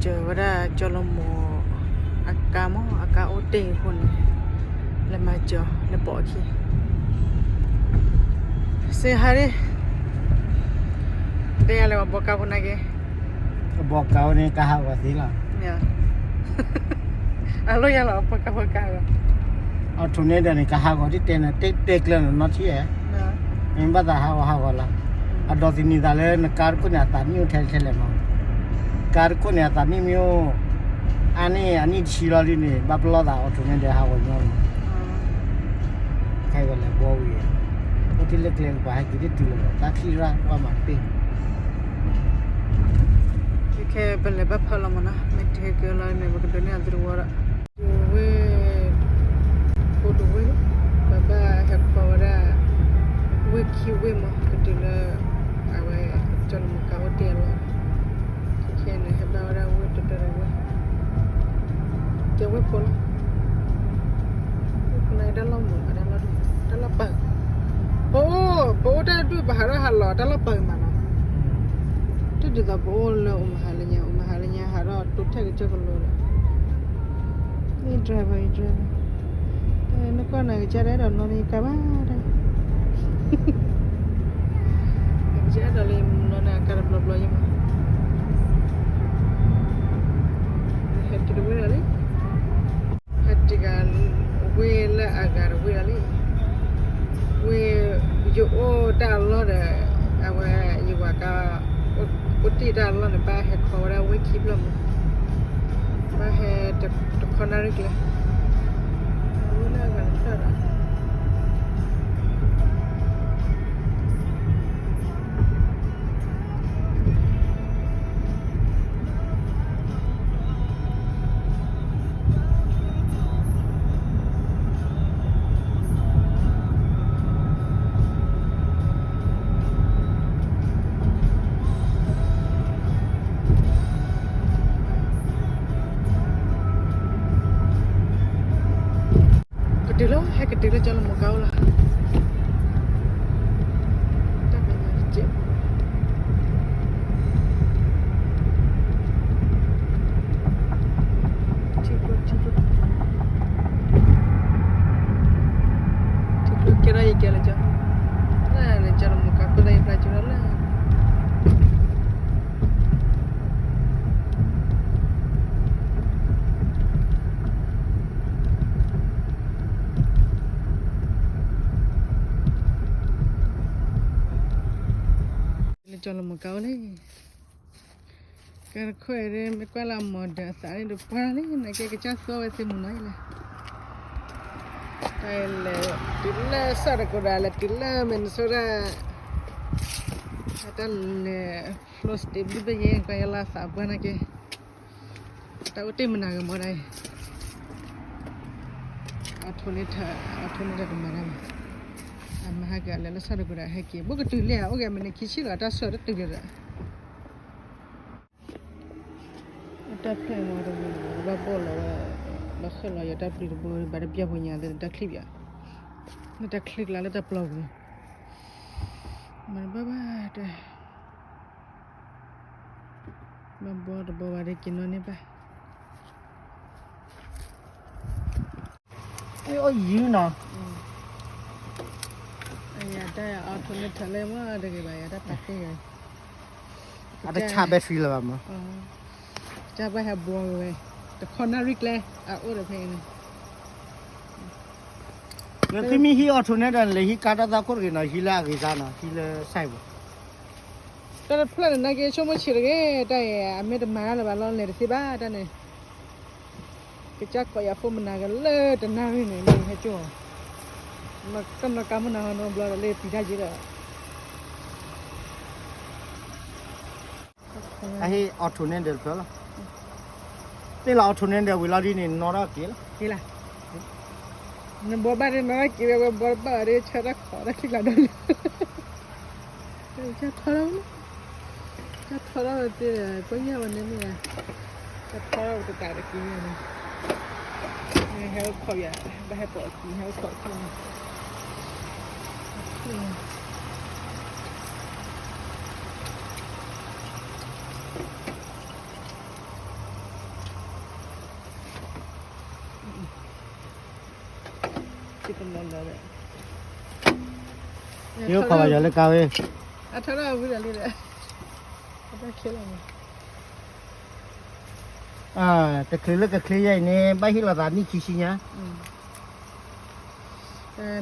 စၢၤဝဲဒၣ်ကၠီလမိၢ်အကါမး အကါအိၣ်တ့ၢ်အဃိန့ၣ် လဲၤမၤစၢၤ လဲၤပိာ်အခံ စ့ဟါဒ့ တဲယၤလဲၤဝဲဘီကါဖိနာ်က့ အဘီကါဖိန့ၣ် ကါဟးဂီၤသ့လီၤ အလိၣ်ယၤလီၤ အဘီကါဖိကါဂီၤ အီၣ်ထိးန့ၣ်ဒီးန့ၣ် ကါဟးဂီၤ တတဲနၤ တဲတဲကျၢၤနၤနီတထံၣ်ဧါ မ့ၢ်ဘၣ်သးဟးဂီၤဟးဂီၤလီၤ အဒိးသန့ၤသးလၢနကါတခိၣ်န့ၣ် အသးနံၣ်အိၣ်ထဲထဲလဲၣ်မး ကါတခိၣ်န့ၣ် အသးနံၣ်မ့ၢ်အိၣ် အါန့ၢ်အနံၣ်တဆံလီၤဒ်န့ၣ် ဘၣ်ပလီၢ်သးအီၣ်ထိးန့ၣ်ဒီးဟးဂီၤညီမး ခဲအံၤဝဲလဲၤဘီဝံၤ အိၣ်တ့ၢ်လၢကျဲကပၤ ဟဲက့ၤတတုၤလီၤ တၢ်ထံၣ်ရၣ်ကွၢ်မၤတ့ၢ် ခဲပလဲၤဘၣ်ဖၢလီၤမးနီၤ မ့ၢ်တဟဲက့ၤလီၤန့ၣ် ပကဒိးန့ၢ်အသးတဝီဒီး ဝ့ၢ် ဖိတဝ့ၢ် ပဘၣ်ဟဲခီဝဲဒၣ် ဝ့ၢ်ခံဝ့ၢ်မး ကတုၤလၢ အဝဲ ကၠီလမိၢ်ကါအိၣ်တ့ၢ်အလီၢ် ခဲခဲန့ၣ် ဟဲဘၣ်ဝဲဒၣ်ဝ့ၢ်တတၢတဝ့ၢ် ကဲဝ့ၢ်ဖိလီၤ ဝ့ၢ်ဖိန့ၣ် တၢ်လီၢ်မုာ်မး တၢ်လီၢ်ဒိၣ် တၢ်လီၢ်ပၢၤ ပအိၣ် ပအိၣ်တၢ်ဒူၣ် ပဟးထီၣ်ဟးလီၤ တၢ်လီၢ်ပၢၤမးနီၤ တဒ်သိးပအိၣ်လၢအိၣ်မဟါလၢညါ အိၣ်မဟါလၢညါ ဟးထီၣ်တိထဲကစၢၢ်ကလိလီၤ အံၤ driver အံၤ driver နကွၢ်နၤကစၢ်ဒၣ်ဒီးနီၢ်န့ၣ်ကါဘၣ်ဒၣ် ကစၢ်ဒၣ်လၢနီၢ်န့ၣ်ကါတဘျီဘျီယမး ဟဲတုၤတဝ့ၢ်လီၤလံ ဟဲတုၤဂၤ ဝ့ၢ်လၢအဂၤတဝ့ၢ်လီၤလံ ဝ့ၢ် ယအိၣ်တၢ်အလီၢ်ဒီး အဝဲ ယဝၤကါ အိၣ်တ့ၢ်တၢ်အလီၢ်န့ၣ် ဘၣ်ဟဲခီဝဲဒၣ်ဝ့ၢ်ခံဖျၢၣ်မး ဘၣ်ဟဲတခီနၣ်ရံၣ်ကျဲ ဝ့ၢ်လၢအဂၤတဖျၢၣ်ဒီး ကတုၤလီၤ ဟဲကတုၤလၢကၠီလမိၢ်ကါအိၣ်လီၤ တၢ်မဲာ်ညါတစဲး ထံကျိ ထံကျိ ထံကျိကဲထီၣ်ယကဲလၢကၠီ လၢကၠီလမိၢ်ကါဖိသၣ်ယပျၢ်ကၠီလၢ လၢကၠီလမိၢ်ကါအိၣ်လံ ကဲတခိၣ်အံၤ မ့ၢ်ကွၢ်လၢအမီၤဒီးအသးန့ၣ်ဒီးပှၢ်လံ နာ်က့ကစၢ်သီဝဲသ့ၣ်မုၢ်နီၤအံၤလဲၣ် တၢ်လဲၤတုၤလၢ South Dakota လဲၤတုၤလၢ Minnesota တၢ်လဲၤ Florida ဘျုးဘ့ၣ်ယဲ ကွၢ်ယလၢအသးပှၢ်နာ်က့ တၢ်အိၣ်တ့ၢ်မနၤဂ့ၤမီၤဒၣ်အံၤ အထိးန့ၢ်ထၢ အထိးန့ၢ်ထၢတမၤတၢ်ဘၣ် အမၤဟဲက့ၤအလဲၤလၢ South Dakota ဟဲက့ၤ ဘိၣ်ကတုၤလံဧါ အိၣ်က့ၤမံးနံးခံဆံလီၤ တၢ်ဆၢတတုၤလၢၤဒီး တၢ်ဖျၢၣ်မီၤတဝံၤ ဘၣ်ဘီၣ်လီၤဝဲ ဘၣ်ဃဲၣ်လီၤယတၢ်ပျံၤတဘိ ဘၣ်တပျၢ်ဖိညါသ့ၣ် တၢ်ချံပၠး လၢတၢ်ချံကျါလၢတၢ်ပျီပူၤ မၤတဘၣ်ဘၣ်တဲ ဘၣ်ဘီတဘီဘၣ်ဒီးက့ၤနီၢ်န့ၢ်ဘၣ် အီၣ်ယုနီၤ ယတၢ်အီၣ်ထိးန့ၢ်ထၢလၢမ့ၢ်တဂ့ၤဘၣ် ယတၢ်ပာ်ကဲဂ့ၤ အတဆၣ် battery လၢၤဘၣ်မး ကစၢ်ဘၣ်ဟဲဘှီဝဲ တခီနၣ်ရံၣ်ကျဲ အအိၣ်ဒီးဖဲအံၤန့ၣ် လၢသုမ့ၢ်ဟံးအီၣ်ထိးန့ၣ်ဒီး လဲၤဟံးကါတၢ်သးခိၣ်တဂ့ၤနီၤ ဟံးလၢအဂ့ၤသးနီၤ ဟံးလၢစဲးဘၣ် တၢ်တဖျၢၣ်န့ၣ် နာ်က့ဆိကမိၣ်ဆံးတဂ့ၤ တၢ်အံၤ အမ့ၢ်တမၤတၢ်လၢၤဘၣ်လီၤ လဲၤတသ့ဘၣ်တၢ်န့ၣ် ကစၢ်ကိးယၤဖိမနၤဂ့ၤလၢတနၣ်ရံၣ်န့ၣ် မ့ၢ်ဟဲကၠီၣ် တနီၤကါမုၢ်နၤဟီနီတဘျီဒီး လၢပျံၤတၢ်ယ့ဒီး အဟ့ၣ်အီၣ်ထိးန့ၣ်ဒီးတဖျၢၣ်လီၤ သ့ၣ်လီၤအီၣ်ထိးန့ၣ်ဒီးဝံၤလီၤဒ်န့ၣ် နီၢ်ထီၣ်က့ၤလီၤ နဘီဘၣ်ဒ်နီၢ်ထီၣ်က့ၤဝဲ ဝဲဘီတဘၣ်ဘၣ်ဒီး ဆၢတၢ်ခိးတၢ်ချံကျါဒီး ကထီထီၣ်ဝဲ ကထီထီၣ်ဝဲသ့ၣ်ဒီး ကွၢ်ညၣ်ဝဲန့ၣ်မ့ၢ်ဧါ ကထီထီၣ်ဝဲတတးဒီးက့ၤညါန့ၣ် ဟဲအိၣ်ခိးယၤ ဘၣ်ဟဲပိာ်အခံ ဟဲအိၣ်ခိးအခံန့ၣ် အခံန့ၣ် လီၤလီၤဒီး ယိဖးဘၣ်ယၤလၢကါဝဲ အထီၣ်ဝံၤဒီးလံဒီး အတၢ်ခဲလၢာ်န့ၣ် တချုးလၢကချ့ယဲအံၤန့ၣ် ဘၣ်ဟ့ၣ်လီၤသးနံၣ်ခံဆံညါ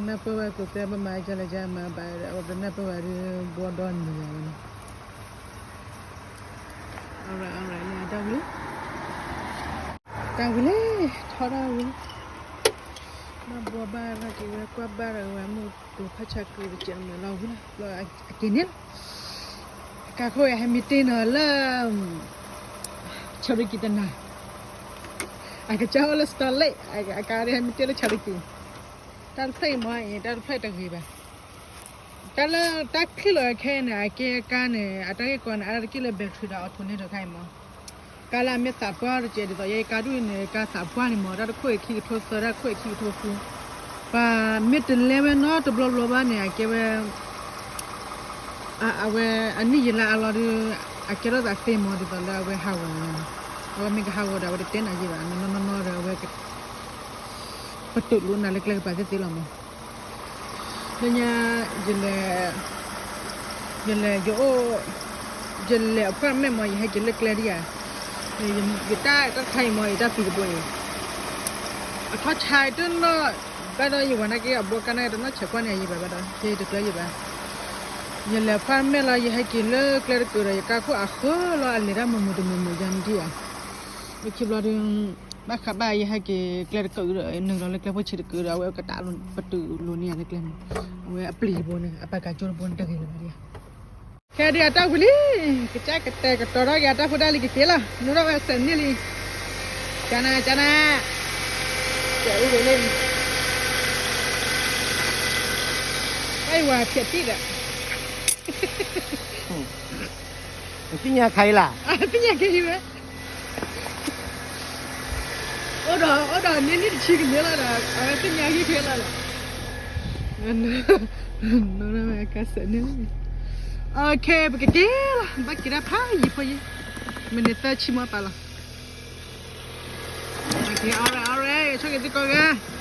နၢ်ပၢၢ်ဝဲကိးသဲ ပမၤကလဲၤကမၤဘၣ်ဒီး အဝဲပနၢ်ပၢၢ်ဝဲဒၣ် ဘှီဒီနံၤယၤဝဲန့ၣ် အတၢ်ဝံၤ တၢ်ဝံၤလံ ထီထီၣ်ဝံၤ ဘၣ်ဘှီဘၣ်ရၤက့ၤဝဲ ကွၢ်ဘၣ်ရၤဝဲ မုၢ်တိၤဖးဆါကုၤတစဲးမုာ်လီၤဝံၤလီၤ အက့ၤန့ၣ်လီၤ အကါခိၣ်အဟဲမံတ့ၢ်နီၤလၢ ဆၣ်ရကံတနၤ အကစၢ်အိၣ်လၢ Salt Lake အကါဒ်ဟဲမံတ့ၢ်လၢဆၣ်ရကံ တၢ်တဖျၢၣ်အံၤမ့ၢ်အံၤ တၢ်တဖျၢၣ်တဂ့ၤဘၣ် တၢ်လၢ တၢ်ချံၣ်လီၤခဲအံၤန့ၣ် အကဲကါန့ၣ် အတၢ်ဂ့ၢ်ကီန့ၣ် အါတက့ၢ်လၢ battery ဒီး alternator ခါအံၤမ့ၢ် ကါလၢအမ့ၢ်သးပှၢ်တကဲးဒ်သိး ယဲယကါဒူၣ်အံၤန့ၣ် ကါသးပှၢ်န့ၣ်မ့ၢ် တၢ်တခိၣ်အံၤခံကထိသၢ တၢ်တခိၣ်အံၤခံကထိဃု ပှၤမ့ၢ်တလဲဝဲနီတဘျီဘျီဘၣ်န့ၣ် အကဲဝဲ အဝဲအနံၣ်ယံာ်လၢအလီၤဒီး အကဲထီၣ်သးသ့မ့ၢ် ဒ်သိးလၢအဝဲဟးဂီၤန့ၣ် အဝဲမ့ၢ်ကဟးဂီၤဒီး အဝဲတတဲနၤယံာ်ဘၣ် နီၢ်နီၢ်နီၢ်ဒီး အဝဲ ပတုာ်လိာ်နၤလၢကျဲကပၤသ့သ့လီၤမ့ၢ် လၢညါ ယလဲၤ ယလဲၤ ယအိၣ် ယလဲၤ apartment မ့ၢ် ယဟဲက့ၤလၢကျဲဒ်ဧါ ယတၢ်တၢ်တခါအံၤမ့ၢ် ယတၢ်ပံၤတဘိအံၤ အထီၣ်ဆါတနီၢ် ဘၣ်ဒီးယဝၤနာ်က့အဘှီကါနာ်က့တနီၢ်ဆဲးကွၢ်န့ၣ်ယံာ်ဘၣ်ဘၣ်ဒီး ယတကျၢၤယံာ်ဘၣ် ယလဲၤ apartment လီၤ ယဟဲက့ၤလၢကျဲတကုာ်ဒီး ယကါခိၣ်အဃၢလီၤ အလဲၤတၢ်မုာ်မုာ်တမုာ်မုာ်ယါမဒံဧါ လၢခံဘျီဒီး ဘၣ်ဃးဘၣ်ယဟဲက့ၤကျဲတကုာ်ဒီး နုာ်လီၤလၢကျဲဖိဆံးတကုာ်ဒီး အဝဲကတးပတုာ်လိာ်န့ၢ်ယၤလၢကျဲန့ၣ် အဝဲအပျံၤတဘိန့ၣ် အပာ်ကၤကၠိတဘိန့ၣ် တဂ့ၤလၢၤဘၣ်ဒံဧါ ခဲဒံးအတၢ်ဝံၤလံ ကစၢ်ကတဲာ်ကတီၤထီၣ်က့ၤအတၢ်ဖိတၢ်လံၤကက့ၤလီၤ နုာ်ထီၣ်ဝဲစဲးန့ၢ်လံ ကနၤ ကနၤ ကဲအိၣ်ဝဲလၢ အဝဲဖျဲးတံၢ်ဒီး သ့ၣ်ညါခါအံၤလၢ သ့ၣ်ညါခါအံၤဝဲ အိၣ်ဒီး အိၣ်ဒီးန့ၢ်နံၣ်တဆံကန့ၢ်လီၤဒီး အဝဲသ့ၣ်ညါဟံၣ်ခဲလၢာ်လီၤ နကစဲးန့ၢ်လံ OK ပကက့ၤလီၤ ဘၣ်က့ၤဒၣ်ဖးယံၤဖိယံၤ မ့ၢ်န့ၣ်သၢဆံမီၢ်ပာ်လီၤ OK alright alright ဆိၣ်ဂ့ၤသုကိးဂၤ